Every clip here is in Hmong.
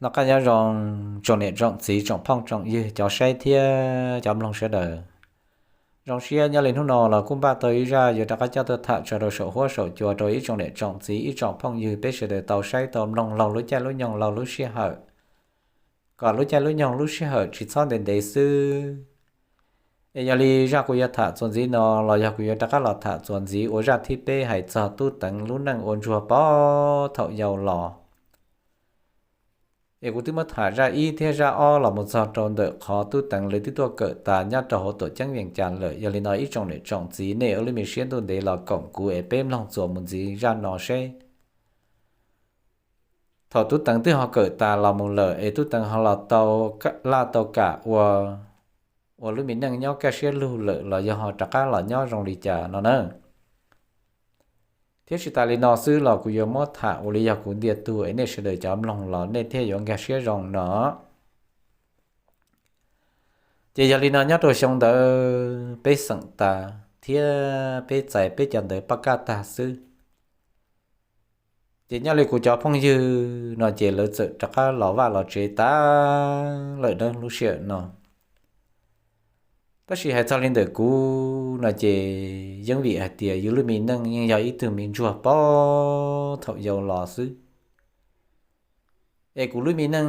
Noj qab nyob zoo tsoom niam tsoom txiv tsoom phooj tsoom ywg cov saib thiab cov mloog sawv daws. Zoo siab nyob li hnub no los kuj npaj tau ib zaj yuav rov qab coj tuaj tham tso rau saum huab saum cua rau ib tsoom niam tsoom txiv ib tsoom phooj ywg peb sawv daws tau saib tau mloog laug lub caij lub nyoog laug lub sij hawm, kom lub caij lub nyoog lub sij hawm tsis txhob ntev ntev xwb. Es yog li zaj kuv yuav tham txuas ntxiv no los yog kuv yuav rov qab los tham txuas ntxiv ua zaj thib peb hais txog Tub Teev lub neej ua ntsuag pog thaum yau los. Es kuv twb muab tham zaj ib thiab zaj ob los mus txog rau ntawm qhov Tub Teev lawv twb tuaj kawm tas nyob rau hauv tuam ceeb Vees Cas lawm. Yog li no ib tsoom niam tsoom txiv nej ua lub me siab ntuj ntev los koom kuv es peb mloog txuas mus ntxiv zaj no seb thaum Tub Teev twb ho kawm tas los mus lawm es Tub Teev ho los tau laj tau kam ua, ua lub me neej nyob kaj siab lug lawm los yog ho rov qab los nyob zoo li cas no na. Thiab tsis tas li no xwb los kuv yuav muab tham ua li yog kuv ntiag tug es nej sawv daws cov mloog los nej thiaj yuav nkag siab zoo no. Ces yog li no nyob rau xyoo ntawd peb xeem tas thiab peb txais peb cov ntawv paj kaj tag xwb. Ces nyob li kuv cov phooj ywg no ces lawv txawm rov qab los vaj los tsev tas lawm dawb lub sij hawm no. Tab sis hais txog li ntawm kuv no ces yeej vim hais tias yus lub me neej yeej yog ib tug me ntsuag pog thaum yau los xwb. Es kuv lub me neej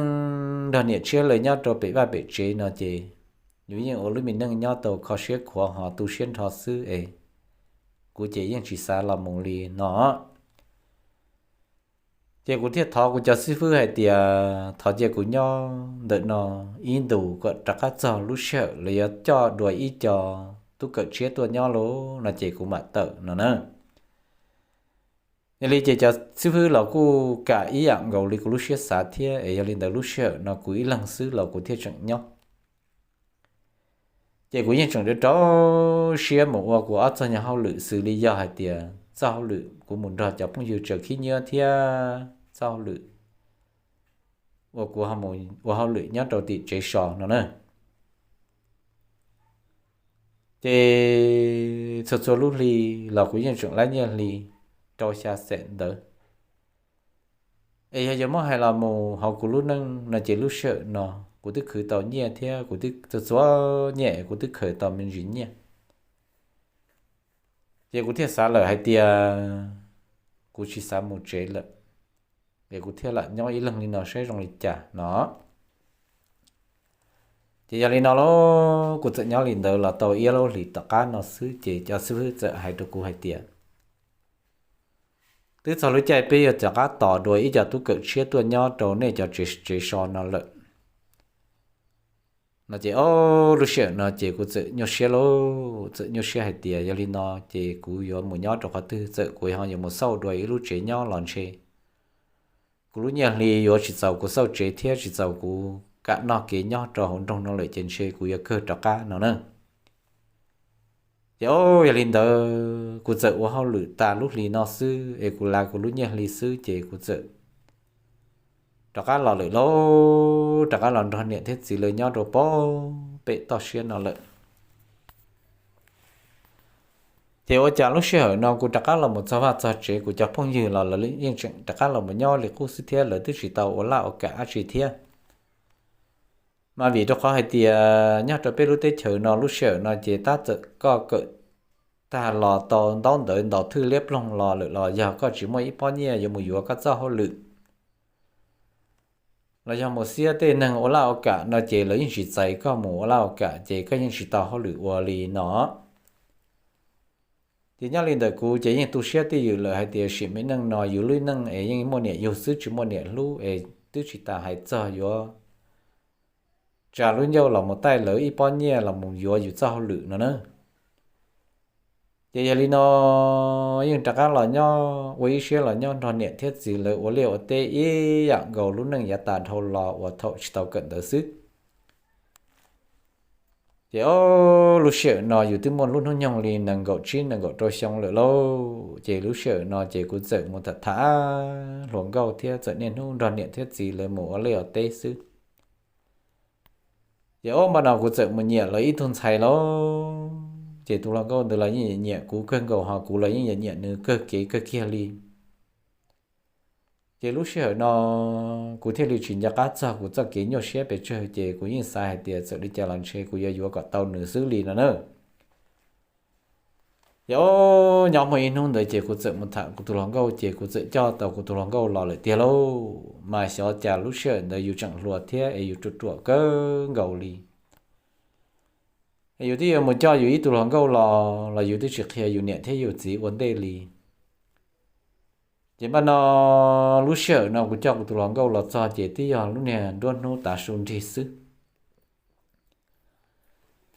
nrog niam tshiab lawv nyob rau pem vaj pem tsev no ces yus yeej ua lub me neej nyob tau kho siab khuav ho tu siab nrho xwb es kuv ces yeej tsis xav los mus li no. Ces kuv thiaj thov kuv cov xib fwb hais tias thov cia kuv nyob ntawm no ib ntus kom rov qab txog lub sij hawm lawv yuav coj dua ib co tub kawm tshiab tuaj nyob lauj no ces kuv mam tawm no na. Yog li ces cov xib fwb los kuj kam ib yam nkaus li kuv lub siab xav thiab es yog li ntawd lub sij hawm no kuv ib leeg xwb los kuv thiaj tseem nyob. Ces kuv yeej tseem rau rau siab mus ua kuv ob txoj nyuag hauj lwm xws li yog hais tias txoj hauj lwm kuv mus nrog cov phooj ywg tsaws khib nyiab thiab txoj hauj lwm uas kuv ua hauj lwm nyob rau tim tsev so no na. Ces txhua txhua lub hli los kuv yeej tseem laib nyiaj hli rau xya xam ntawd. Es yog yuav muab hais los mus hauv kuv lub neej no ces lub sij hawm no kuv twb khwv tau nyiaj thiab kuv twb txhua txhua nyiaj es kuv twb khaws tau me ntsis nyiaj. Ces kuv thiaj xav lawm hais tias kuv tsis xav mus tsev lawm, es kuv thiaj lam nyob ib leeg li no saib zoo li cas no. Ces yog li no lauj, kuv txawm nyob li ntawd los tau ib lub hlis tom qab no xwb ces cov xib fwb txawm hais rau kuv hais tias twb txog lub caij peb yuav rov qab tos dua ib co tub kawm tshiab tuaj nyob rau nej cov tsev so no lawm no ces o, lub sij hawm no ces kuv txawm nyuaj siab lauj, txawm nyuaj siab hais tias yog li no ces kuv yuav mus nyob rau qhov twg, txawm kuv ho yuav mus xauj dua ib lub tsev nyob los ntshe kuv lub nyiaj hli yuav tsis txaus kuv xauj tsev thiab tsis txaus kuv kam noj kev nyob rau hauv nroog no lawm ces ntshe kuv yuav kawg rov qab no na. Ces o, yog li ntawd kuv txawm ua hauj lwm tas lub hli no xwb es kuv lav kuv lub nyiaj hli xwb ces kuv txawm rov qab los lawm lauj, rov qab los nrog niam thiab txiv lawv nyob rau pem toj siab no lawm. Ces ua cas lub sij hawm no kuv rov qab los mus txog vaj txog tsev kuv cov phooj ywg los lawv yeej tseem rov qab los mus nyob li qub xwb thiab lawv twb tsis tau ua laj ua kam dab tsi thiab. Mas vim rau qhov hais tias nyob rau peb lub teb chaws no lub sij hawm no ces tab txawm koj kawm tag los tau ntaub ntawv ntaus thwj liab ploog los lawm los yog koj tsis muaj ib pob nyiaj yuav mus yuav koj txoj hauj lwm los yog mus xiab tej neeg ua laj ua kam no ces lawv yeej tsis txais koj mus ua laj ua kam ces koj yeej tsis tau hauj lwm ua li no. Ces nyob li ntawm kuv ces yeej tu siab twj ywm lawm hais tias sim me neej no yus lub neej es yeej muaj niam yug xwb tsis muaj niam hlub es twb tsis tas hais txog yuav tsa lub ncauj los mus taij lawv ib pob nyiaj los mus yuav yus txoj hauj lwm no na. Ces yog li no yeej rov qab los nyob ua ib siab los nyob nrog niam thiab txiv lawv ua liaj ua teb ib yam nkaus lub neej yav tas dhau los uas thaum tsis tau kawm ntawv xwb. Ces o, lub sij hawm no yus twb muaj lub hnub nyoog li nees nkaum tsib nees nkaum rau xyoo lawm lauj, ces lub sij hawm no ces kuv txawm mus tham tham hluas nkauj thiab txawm niaj hnub nrog niam thiab txiv lawv mus ua liaj ua teb xwb. Ces o, npaj no kuv txawm mus nyiam lawv ib tug ntxhais lauj, ces tus hluas nkauj ntawd los yeej nyiam kuv kawg nkaus ho kuv los yeej nyiam nws kawg kev kawg kiag li. Ces lub sij hawm no kuv thiaj li tsis nco qab txog kuv txoj kev nyuaj siab pes tsawg, ces kuv yeej xav hais tias txawm li cas los ntshe kuv yuav yuav kom tau nws xwb li no na. Ces o, nyob muaj ib hnub ntawd ces kuv txawm mus tham kuv tus hluas nkauj, ces kuv txawm coj tau kuv tus hluas nkauj los lawm tiag lauj. Mas xyov cas lub sij hawm ntawd yus tseem hluas thiab es yus ruam ruam kawg nkaus li. Es yus twb yuav mus coj yus ib tug hluas nkauj los los yus twb tsis qhia yus niam thiab yus txiv ua ntej li. Ces npaj no lub sij hawm no kuv coj kuv tus hluas nkauj los txog ces twb yog lub niag nruab hnub tav su nrig xwb.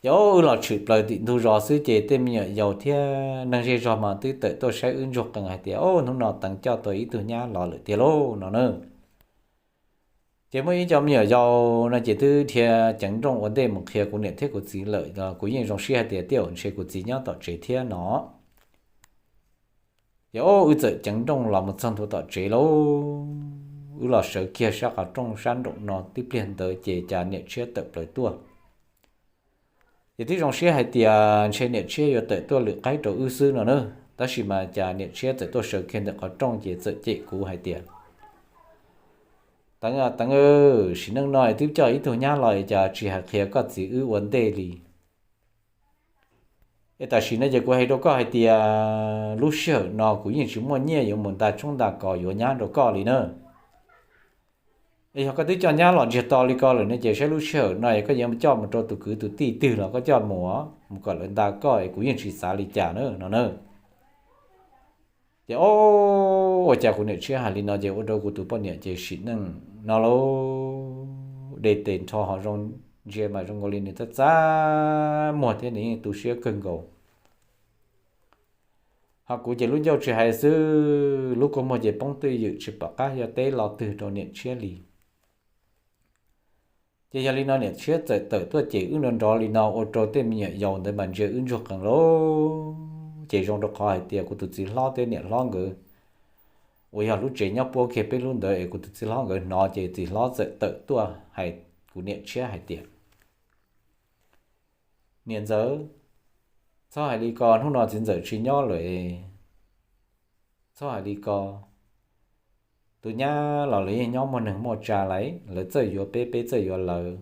Ces o, wb los tshwm plaws tim ntug zos xwb ces tej me nyuam yaus thiab neeg zej zog mas twb tawm tuaj saib wb ntsuag qees hais tias, o, hnub no Teev coj tau ib tug nyab los lawm tiag lauj no na. Ces muaj ib co me nyuam yaus no ces twb dhia ceev nrooj ua ntej mus qhia kuv niam thiab kuv txiv lawm, kuv yeej zoo siab hais tias tej zaum ntshe kuv txiv nyob tom tsev thiab no. Ces o, wb txawm ceev nrooj los mus txog ntua tom tsev lauj. Wb los sawv kiag sab qhov rooj sab nraum no tib pliag ntawd ces cas niam tshiab tawm plaws tuaj. Ces twb zoo siab hais tias ntshe niam tshiab yuav tawm tuaj lwm qaib rau wb xwb no na. Tab sis mas cas niam tshiab txawm tuaj sawv kiag ntawm qhov rooj ces txawm cem kuv hais tias, Teev, Teev, sim neej no twb coj ib tug nyab los cas tsis hais qhia koj txiv wb ua ntej li? Es tam sim no ces kuv hais rau koj hais tias lub sij hawm no kuv yeej tsis muaj nyiaj yuav mus nta tshoob nta kos yuav nyab rau koj li na. Es yog koj twb coj nyab los ntsiag to li ko lawm no ces saib lub sij hawm no es koj yuav coj mus rau tus kwv tus tij twg los koj coj mus, mus kom lawv nta koj es kuv yeej tsis xav li cas na no na. Ces o, ua cas kuv niam tshiab hais li no ces ua rau kuv tus poj niam ces sim neej no lauj, de tes nrho ho zoo ntsia mas zoo nkaus li nws txaj txaj muag thiab nws yeej tu siab kawg nkaus. Ho kuv ces lub ncauj tsis hais xwb, lub kua muag ces poob twj ywm tsis pom qab yuav teb lo twg rau niam tshiab li. Ces yog li no niam tshiab txawm tawm tuaj cem wb nrov nrov li no ua rau tej me nyuam yaus ntawd mas ntsia wb ntsuag qees lauj. Ces zoo rau qhov hais tias kuv tus txiv hlob thiab niam hlob nkawd uas yog lub tsev nyob puab kiag peb lub ntawd es kuv tus txiv hlob nkawd hnov ces txiv hlob txawm tawm tuaj hais kuv niam tshiab hais tias, Niam ntxawm, txhob hais li ko, hnub no txiv ntxawm tsis nyob lawm. Txhob hais li ko, tus nyab los lawv yeej nyob muaj neeg muaj tsa lawm, lawv txawj yuav peb, peb txawj yuav lawv.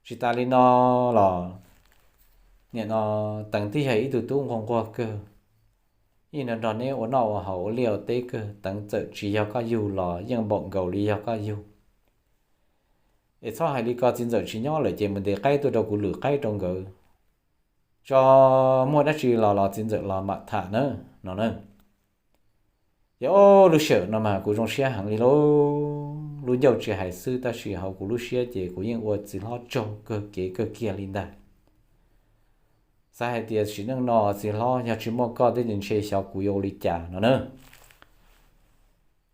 Tsis tas li no los, nim no Teev twb yog ib tug tub nquag nquag kawg, yeej nrog neb ua noj ua haus ua liaj ua teb kawg, Teev txawm tsis yog koj yug los yeej npaum nkaus li yog koj yug. Es txhob hais li ko, txiv ntxawm tsis nyob lawm ces mus ntes qaib tuaj rau kuv lwm qaib rau nkawd, tso, muaj dab tsi los los txiv ntxawm los mam tham na, no na. Ces o, lub sij hawm no mas kuv zoo siab heev li lauj, lub ncauj tsis hais xwb tab sis hauv kuv lub siab ces kuv yeej ua txiv hlob tsaug kawg kev kawg kiag li ntag. Xav hais tias sim neej no txiv hlob yog tsis muaj koj thiab ces ntshe xyov kuv yuav ua li cas no na.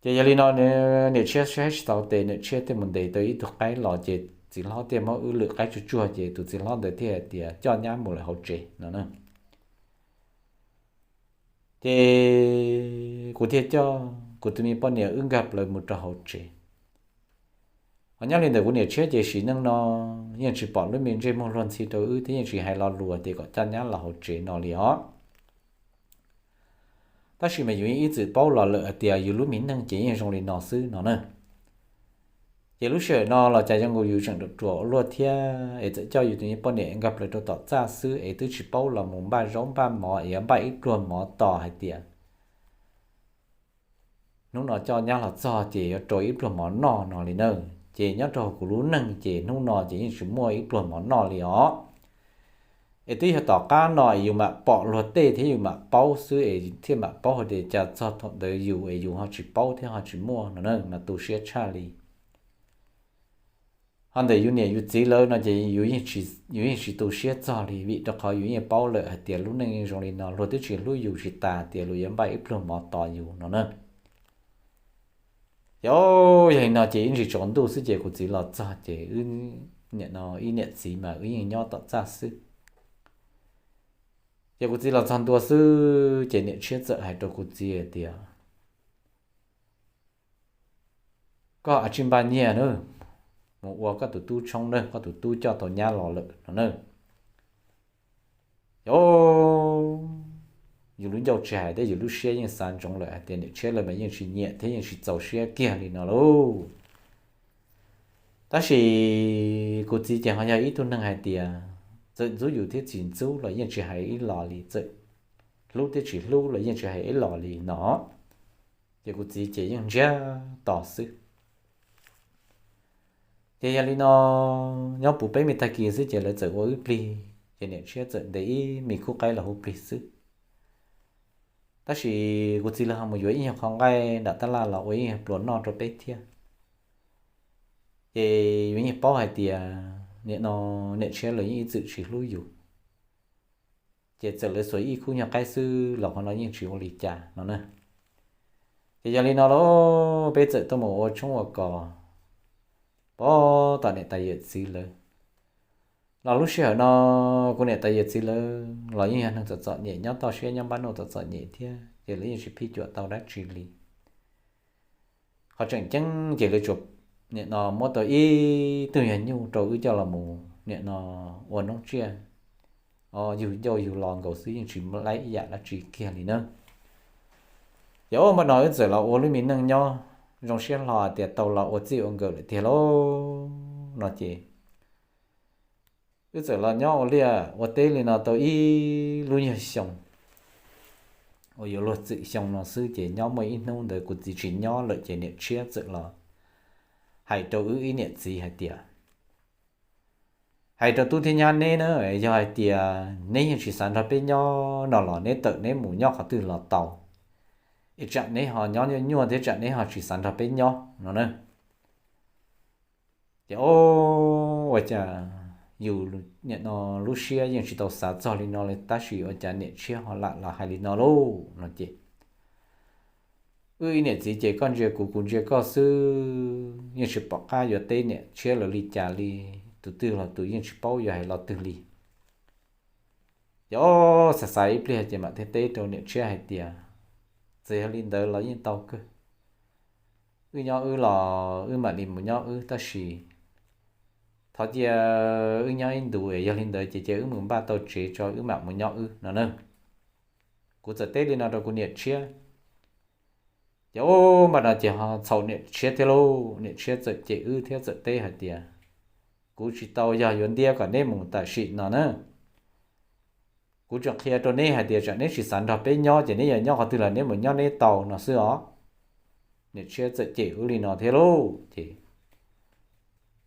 Ces yog li no niam tshiab saib tsis taus tes, niam tshiab thiaj mus ntes tau ib tug qaib los ces txiv hlob thiaj muab wb lwm qaib tsuag tsuag ces tus txiv hlob ntawd thiaj hais tias coj nyab mus lawm hauv tsev no na. Ces kuv thiaj coj kuv tus me poj niam wb nkag plaws mus rau hauv tsev. Ho nyob li ntawm kuv niam tshiab ces sim neej no yeej tsis pom lub me ntsej muag luag ntxhi rau wb thiab yeej tsis hais lo lus tias kom coj nyab los hauv tsev no li os. Tab sis mas yus yeej ib txwm paub los lawm hais tias yus lub me neej ces yeej zoo li no xwb no na. Ces lub sij hawm no los cas zoo nkaus yus tseem ruam ruam ua luaj thiab es txawm coj yus tus me poj niam nkag plaws rau tom txaj xwb es twb tsis paub los mus npaj zaub npaj mov es yuav npaj ib pluag mov tos hais tias hnub no coj nyab los txog ces yuav rau ib pluag mov noj no li na. Ces nyob rau hauv kuv lub neej ces hnub no ces yeej tsis muaj ib pluag mov noj li os. Es twb yog tom qab no es yus mam pom luag tej thiab yus mam paub xwb es thiaj mam paub hais tias cas txog thaum ntawd yus es yus ho tsis paub thiab ho tsis muaj no na mas tu siab tshaj li. Ho ntawm yus niam yus txiv lawv no ces yus yeej tsis tu siab txog li vim rau qhov yus yeej paub lawm hais tias lub neej yeej zoo li no, luag twb tsis hlub yus tsis tas tias luag yuav npaj ib pluag mov tos yus no na. Ces yog li no ces ib ntsis tsaus ntuj xwb ces kuv txiv los txog ces wb nim no ib niam txiv mas wb yeej nyob tom txaj xwb. Ces kuv txiv los txog ntua xwb ces niam tshiab txawm hais rau kuv txiv hais tias, koj a tsij npaj nyiaj na, mus ua koj tus tub tshoob na, koj tus tub coj tau nyab los lawm no na. Ces yus lub ncauj tsis hais thiab yus lub siab yeej xav ntsoov lawm hais tias niam tshiab lawv mas yeej tsis nyiam thiab yeej tsis txaus siab kiag li no lauj. Tab sis kuv txiv ces ho yog ib tug neeg hais tias txawm ntxub yus thiab tsis ntxub los yeej tsis hais ib los li, txawm hlub thiab tsis hlub los yeej tsis hais ib los li no. Ces kuv txiv ces yeej ntsiag to xwb. Ces yog li no, nyob puv peb me tag kis xwb ces lawv txawm ua wb plig, ces niam tshiab txawm ntes ib me khub qaib los hu plig xwb. Tab sis kuv txiv lawv ho mus yuav ib nyuag qho nqaij nram tab laj los ua ib nyuag pluas noj rau peb thiab. Ces yus yeej paub hais tias nim no niam tshiab lawv yeej ib txwm tsis hlub yus, ces txawm lawv xuas ib khub nyuag qaib xwb los qhov no yeej tsis ua li cas no na. Ces yog li no lauj, peb txawm tuaj mus ua tshoob ua kos pab tom niam tais yawm txiv lawv. Los lub sij hawm no kuv niam tais yawm txiv lawv los yeej yog neeg txom txom nyem nyob toj siab nyob npab nuj txom txom nyem thiab ces lawv yeej tsis phij cuam tau dab tsi li. Qhov tseem ceeb ces lawv tsuas nim no muab tau ib tug nyuag nyuj rau wb coj los mus nim no ua noob tsiaj, yug ncauj yug lo nkaus xwb yeej tsis muaj ib yam dab tsi kiag li na. Ces ua npaj no wb txawm los ua lub me neej nyob zoo siab hlo tias tau los ua txij ua nkawm lawm tiag lauj no ces wb txawm los nyob ua liaj ua teb li no tau ib lub nyuag xyoo, uas yuav luag txwm xyoo no xwb ces nyob muaj ib hnub ntawd kuv txiv tsis nyob lawm ces niam tshiab txawm los hais rau wb ib niam txiv hais tias, hais rau tub thiab nyab neb na, yog hais tias neb yeej tsis xav nrog peb nyob no los neb tawm neb mus nyob qhov twg los tau, es tsam neb ho nyob nyuaj nyuaj thiab tsam neb ho tsis xav nrog peb nyob no na. Ces o, ua cas yus nim no lub siab yeej tsis tau xav txog li no li tab sis ua cas niam tshiab ho lam los hais li no lauj no ces wb ib niam txiv ces koj ntsia kuv kuv ntsia koj xwb yeej tsis pom qab yuav teb niam tshiab lawv li cas li, tus twg los tus yeej tsis paub yuav hais lo twg li. Ces o, xav xav ib pliag ces mam thiaj teb rau niam tshiab hais tias, txawm yog li ntawd los yeej tau kawg, wb nyob wb los wb mam li mus nyob wb tab sis thov cia wb nyob ib ntus es yog li ntawd ces cia wb mus npaj tau tsev tso wb mam mus nyob wb no na. Kuv txawm teb li no rau kuv niam tshiab. Ces ub npaj no ces ho txhaum niam tshiab thiab lauj, niam tshiab txawm cem wb thiab txawm teb hais tias, kuv tsis tau yog yuav ntiab kom neb mus tam sim no na. Kuv tseem qhia rau neb hais tias tsam neb tsis xav nrog peb nyob ces neb yuav nyob qhov twg los neb mus nyob neb tau no xwb os. Niam tshiab txawm cem wb li no thiab lauj ces,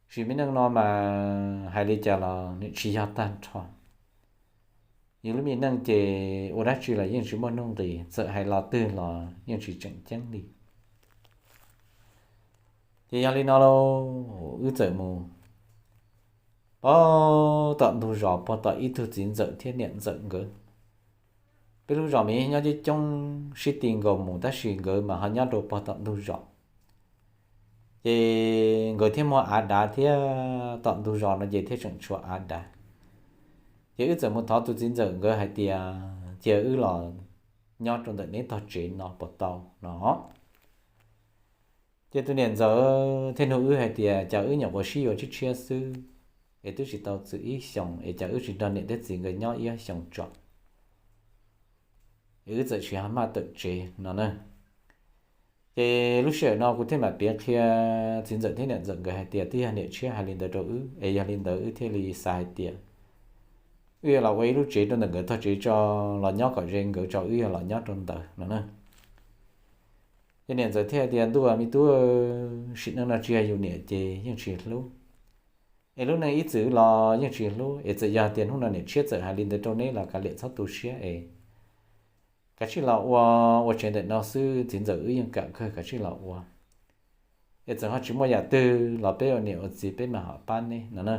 sim me neej no mas hais li cas los nws tsis yog tag nrho. Yus lub me neej ces ua dab tsi los yeej tsis muaj nuj nqis, txawm hais lo twg los yeej tsis tseem ceeb li. Ces yog li no lauj, wb txawm mus pog tom ntug zos, pog tom ib tug txiv ntxawm thiab niam ntxawm nkawd. Peb lub zos mas nyob coob coob sib ti nkaus mus tab sis nkawd mas ho nyob rau pog tom ntug zos. Ces nkawd thiaj muaj av dav thiab, tom ntug zos no ces thiaj tseem tshuav av dav. Ces wb txawm mus thov tus txiv ntxawm nkawd hais tias cia wb los nyob rau ntawm neb tog tsev no puas tau no. Ces tus niam ntxawm thiaj nug wb hais tias cas wb nyuam qhuav sib yuav tshiab tshiab xwb es twb tsis tau txwm ib xyoos es cas wb tsis nrog niam thiab txiv nkawd nyob ib ob xyoos tso, es wb txawm tsis ho maj tawm tsev no na. Ces lub sij hawm no kuv thiaj mam piav qhia txiv ntxawm thiab niam ntxawm nkawd hais tias twb yog niam tshiab hais li ntawd rau wb es yog li ntawd wb thiaj li xav hais tias wb yuav los ua ib lub tsev rau ntawm nkawd tog tsev tso, los nyob kom ze nkawd tso wb yuav los nyob rau ntawd no na. Ces niam ntxawm thiaj hais tias ntuj me tub, sim neej no tsis yog yus niam ces yeej tsis hlub, es lub neej ib txwm los yeej tsis hlub, es txawm yog tias hnub no niam tshiab txawm hais li ntawd rau neb los kav liam txhob tu siab es kav tsij los ua, ua tsev ntawm no xwb txiv ntxawm wb yeej kam kawg, kav tsij los ua. Es txawm ho tsis muaj yam twg los peb ua niam ua txiv peb mam ho pab neb no na.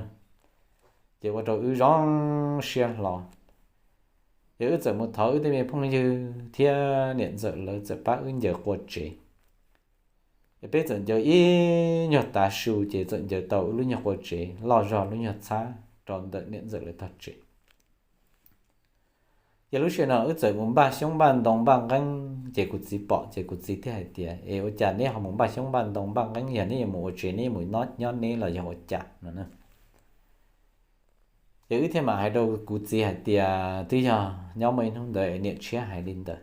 Ces ua rau wb zoo siab hlo. Ces wb txawm mus thov wb tej me phooj ywg thiab niam ntxawm lawv txawm pab wb ncaws qua tsev. Es peb txawm ncaws ib nyuag tav su ces txawm ncaws tau wb lub nyuag qua tsev loj zog lub nyuag txhab rau ntawm niam ntxawm lawv tog tsev. Ces lub sij hawm no wb txawm mus npaj xyoob npaj ntoo npaj nqeeb ces kuv txiv pom ces kuv txiv thiaj hais tias es ua cas neb ho mus npaj xyoob npaj ntoo npaj nqeeb, yog neb yuav mus ua tsev neb mus nyob neb los yog ua cas no na. Ces wb thiaj mam hais rau kuv txiv hais tias twb yog nyob muaj ib hnub ntawd es niam tshiab hais li ntawd,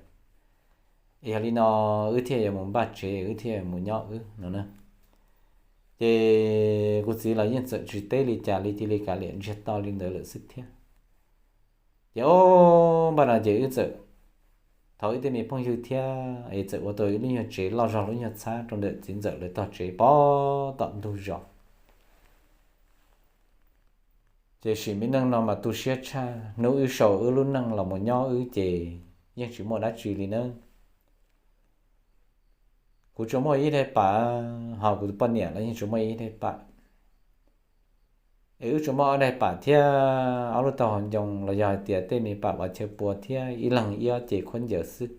es yog li no wb thiaj yuav mus npaj tsev, wb thiaj mus nyob wb no na. Ces kuv txiv los yeej txawm tsis teb li cas li, cia li kav liam ntsiag to li ntawd lawm xwb thiab. Ces o, npaj no ces wb txawm, thaum wb tej me phooj ywg thiab es txawm ua tau ib lub nyuag tsev loj zog lub nyuag txhab rau ntawm txiv ntxawm lawv tog tsev pog tom ntug zos. Ces sim me neej no mas tu siab tshaj, hnub wb sau wb lub neej los mus nyob wb ces yeej tsis muaj dab tsi li nawb. Kuv tsuas muaj ib daim pam, ho kuv tus poj niam los yeej tsuas muaj ib daim pam. Es wb tsuas muaj ob daim pam thiab ob lub taub hau ncoo los yog hais tias tej me pam vov chaw pua thiab ib leeg ib ob cev khaub ncaws xwb.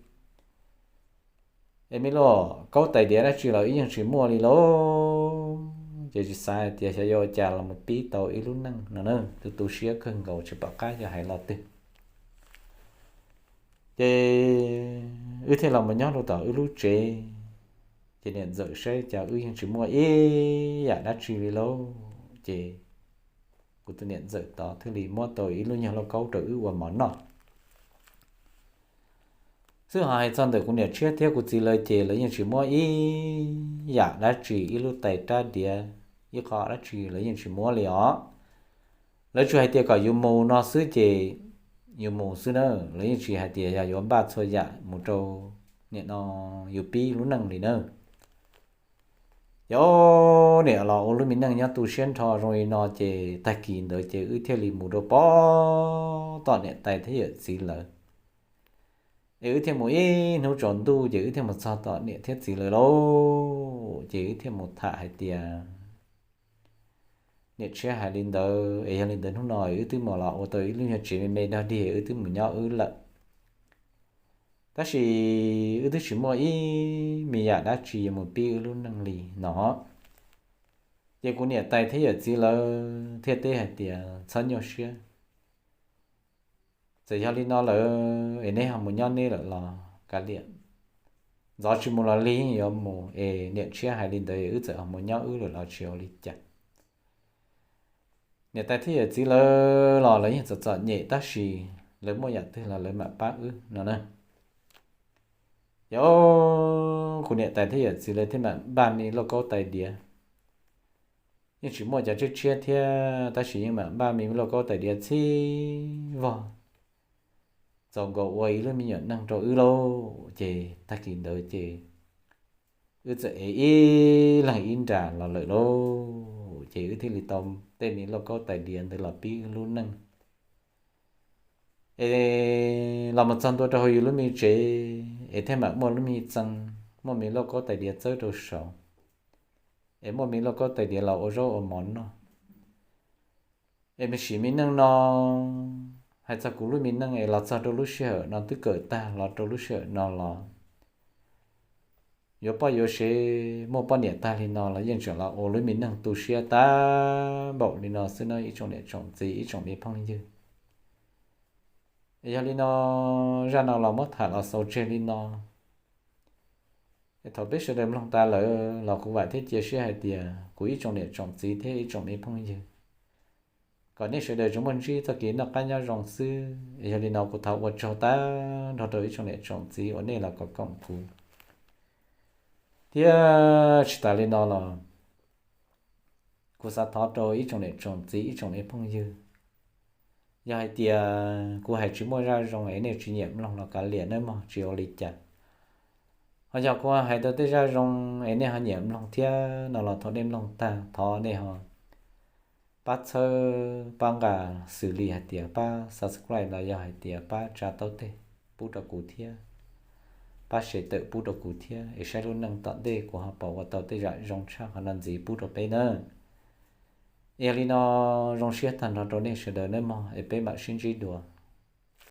Es me luaj kaub tais diav dab tsi los wb yeej tsis muaj li lauj. Ces tsis xav hais tias xyov yuav ua cas los mus pib tau ib lub neej no na, tu tu siab kawg nkaus tsis pom qab yuav hais lo twg. Ces wb thiaj los mus nyob rau tom wb lub tsev. Ces niam ntxawm saib cas wb yeej tsis muaj ib yam dab tsi li lauj. Ces kuv tus niam ntxawm tod thiaj li muab tau ib lub nyuag lauj kaub rau wb ua mov noj. Xwb ho hais txog ntawm kuv niam tshiab thiab kuv txiv lawv ces lawv yeej tsis muab ib yam dab tsi, ib lub tais rab diav, ib qho dab tsi lawv yeej tsis muab li os. Lawv tsuas hais tias kom yus mus no xwb ces yus mus xwb na, lawv yeej tsis hais tias yog yuav npaj txhua yam mus rau nim no yus pib lub neej li na. Ces niam los ua lub me neej nyob tu siab nrho zoo li no ces tag kis ntawd ces wb thiaj li mus rau pog tom niam tais thiab yawm txiv lawv. Es wb thiaj mus ib hnub tsaus ntuj ces wb thiaj mus txog tom niam thiab txiv lawv lauj, ces wb thiaj mus tham hais tias niam tshiab hais li ntawd es yog li ntawd hnub no wb twb mus los ua tau ib lub nyuag tsev me me dog dig wb twb mus nyob wb lawm. Tab sis wb twb tsis muaj ib me yam dab tsi yuav mus pib wb lub neej li no. Ces kuv niam tais thiab yawm txiv lawv thiaj teb hais tias txhob nyuaj siab. Txawm yog li no lawm es neb ho mus nyob neb lawm los kav liam, ntxov tsis mus los lig yeej yuav mus, es niam tshiab hais li ntawd wb txawm ho mus nyob wb lawm los tsis ua li cas. Niam tais thiab yawm txiv lawv los lawv yeej txom txom nyem tab sis lawv muaj yam twg los lawv mam pab wb no na. Ces kuv niam tais thiab yawm txiv lawv thiaj mam npaj me lauj kaub tais diav. Yeej tsis muaj cov tshiab tshiab thiab tab sis yeej mam npaj me lauj kaub tais diav txhij vog txaus nkaus ua ib lub me nyuam neej rau wb lauj. Ces tag kis ntawd ces wb txawm ev ib leeg ib nra los lawm lauj, ces wb thiaj li tau tej me lauj kaub tais diav ntawd los pib wb lub neej. Es los mus txog ntua rau hauv yus lub me tsev es thiaj mam muaj lub me txee, muaj me lauj kaub tais diav txawb rau saud, es muaj me lauj kaub tais diav los ua zaub ua mov noj. Es me sim me neej no, hais txog kuv lub me neej es los txog rau lub sij hawm no twb kawm tag los rau lub sij hawm no los yuav poj yuav sev muaj poj niam tag li no los yeej tseem los ua lub me neej tu siab tag npaum li no xwb na ib tsoom niam tsoom txiv ib tsoom me phooj ywg. Es yog li no, zaj no los muab tham los xaus tseg li no. Es thaum peb sawv daws mloog tas lawm los kuv vam thiab cia siab hais tias kuv ib tsoom niam tsoom txiv thiab ib tsoom me phooj ywg, kom nej sawv daws tsuas muaj ntsib txoj kev noj qab nyob zoo xwb. Es yog li no kuv thov ua tsaug tag nrho rau ib tsoom niam tsoom txiv uas nej los koom koom kuv. Thiab tsis tas li no los kuv xav thov rau ib tsoom niam tsoom txiv ib tsoom me phooj ywg, yog hais tias kuv hais tsis muaj zaj zoo es nej tsis nyiam mloog los kav liam nawb mog, tsis ua li cas. Ho yog kuv hais tau tej zaj zoo es nej ho nyiam mloog thiab no los thov nej mloog tag thov nej ho pab txhawb pab nqa xws li hais tias pab subscribe los yog hais tias pab tsa taub teg pub rau kuv thiab, pab share tawm pub rau kuv thiab es saib lub neej tom ntej kuv ho pom ua tau tej zam zoo tshaj qhov no ntxiv pub rau peb nawb. Yog li no, zoo siab tag nrho rau nej sawv daws nawb mog, es peb mam sib ntsib dua.